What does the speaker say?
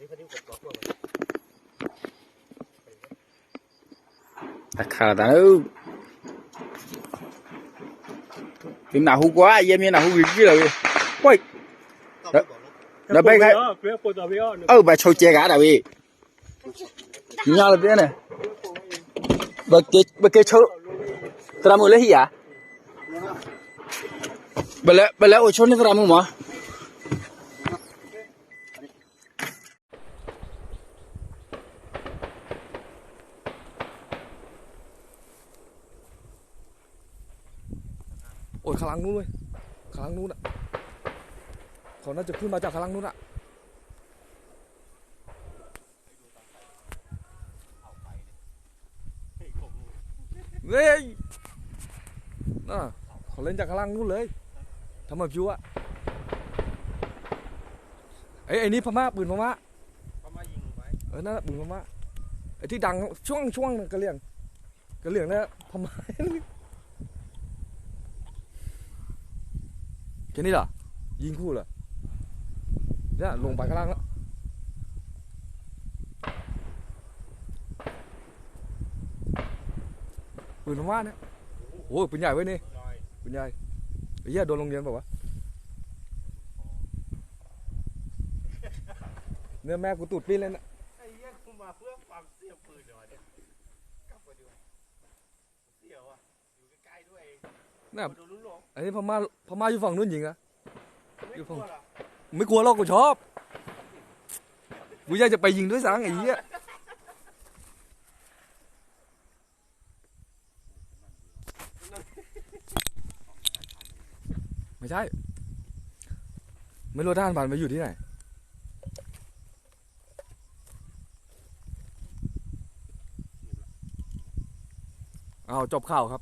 တၢ်ခးလီၤသးလၢ သုနၢ်ဟူကွၢ် ယဲမ့ၢ်နၢ်ဟူဂ့ၤဂ့ၤလီၤဝဲ, ဝဲ, ဒီးဘဲခါ, အၢ ဘၣ်ဆိကဲဂၤဒၣ်ဝဲ, ညါလီၤတဲန့ၣ်, ပကဲဆိ, သရၣ်မုၣ်လၢဟံၣ်ဧါ, ပလဲၤအိၣ်ဆိန့ၢ်သရၣ်မုၣ်မး. အိၣ်ခလၢင်းနူလၢ, ခလၢင်းနူန, ခီၣ်နၢ်ကဖုမၤကၢ်ခလၢင်းနူန, ခီၣ်လဲကၢ်ခလၢင်းနူလၢ, ထီၣ်မၤဖျိဝဲ, အံၤန့ၣ် พม่า ปืนพม่า, ปืนพม่า, ไอ้ที่ดังช่วงช่วงนึงกะเหรี่ยง, กะเหรี่ยงนะ พม่า แค่นี้เหรอ ยิงคู่เหรอ เนี่ย ลงไปข้างล่างแล้ว ปืนพม่าเนี่ย โอ้ย ปืนใหญ่เว้ยนี่ ปืนใหญ่ ไอ้เหี้ย โดนโรงเรียนเปล่าวะ เนี่ย แม่กูตูดปิ้นเลยนะ ไอ้เหี้ย กูมาเพื่อความเสี่ยงปืนเหรอวะเนี่ย กลับก่อนดีกว่า เสี่ยงว่ะ อยู่ใกล้ๆด้วย น่ะ โดนลูกหลง อันนี้พม่า พม่าอยู่ฝั่งนู้นยิงนะ ไม่กลัวเหรอ ไม่กลัวหรอก กูชอบ กูอยากจะไปยิงด้วยซ้ำไอ้เหี้ย ไม่ใช่ ไม่รู้ทหารผ่านมาอยู่ที่ไหน เอาจบข่าวครับ